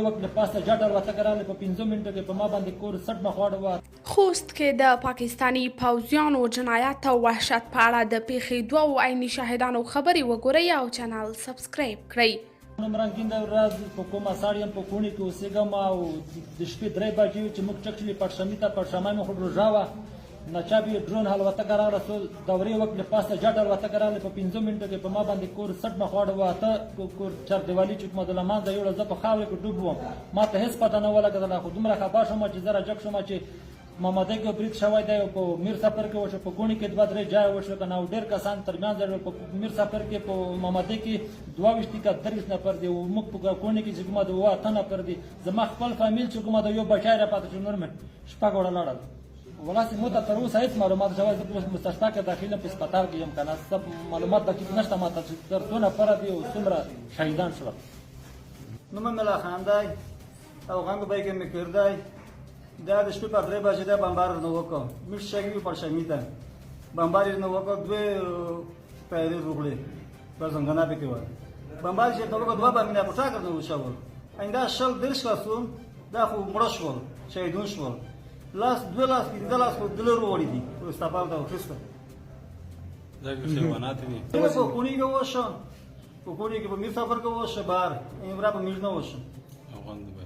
وخت له پاسه جټ الوتکه راغله، په 5 منټو کې په ما باندې کور سټ مخواړه وه. خوست کې د پاکستاني پوځیانو جنایت او وحشت په اړه د پیښې دوو عیني شاهدانو خبرې وګورئ او چینل سبسکرایب کړئ. نوم رنګین دی راز په کومه ساړ یم، په کوڼي کې اوسېږم او د شپې 3 بجې وې چې موږ چک شلې پټشمي ته، پټشمه مې خو روژه وه، ناچاپي ډرون الوتکه راغله، څو دورې وکړې، پاسه جټ الوتکه راغله، په 5 منټو کې په ما باندې کور سټ مخواړه وه، اته کور چار دیوالي چې کومه د له منځه یوړه، زه په خاورې کې ډوب وم، ما ته هېڅ پته نه ولګېدله، خو دومره خفه شوم چې زه راجګ شوم چې محمدۍ کې برید شوی دی او په میر سفر کې وشو، په ګوڼي کې 2 3 جای وشو که نه، او ډېر کسان ترمنځ په میر سفر کې په محمدۍ کې 22 که 23 نفر دي، او موږ په ګوڼي کې چې کومه د 7 8 نفر دي، زما خپل فامیل چې کومه د یو بچی را پاتې شو، نور مې شپږ وړه لاړل. ولا سي مو ته تر اوسه هېڅ معلومات شوی، زه په مستشفا کې داخل یم، په هسپتال کې یم که نه، څه معلومات دقیق نشته ما ته چې تر څو نفره دي او څومره شهیدان شول. نوم مې ملا خان دی، افغان دوبۍ کې مې کور دی. دا د شپې په 3 بجې دا بمبار نه وکړ، موږ شګې وو پړشمي ته بمبار یې نه وکړ، دوې طیارې روغلې په زنګانه پکې وه، بمبار چې ته وکړ 2 بمونه په ټاکر نه وشول، ایندا 20 30 کسو دا خو مړه شول، شهیدون شول، لاس 2 لاس 5 لاس خو دلر وړي دي، استفال ته وخیسته. دا حیوانات دي. په کونی کې وشه، په کونی کې په میر سفر کې وشه، بهر امرا په میر نه وشه. افغان دوبۍ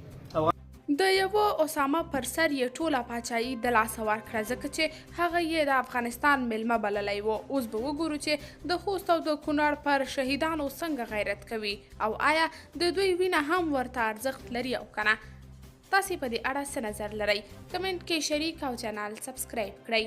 د یوه اسامه پر سر یې ټوله پاچاهي د لاسه ورکړه، ځکه چې هغه یې د افغانستان میلمه بللی و. اوس به وګورو چې د خوست او د کونړ پر شهیدانو څنګه غیرت کوي او آیا د دوی وینه هم ورته ارزښت لري او که نه. تاسې په دې اړه څه نظر لرئ؟ کمنټ کې شریک او چینل سبسکرایب کړئ.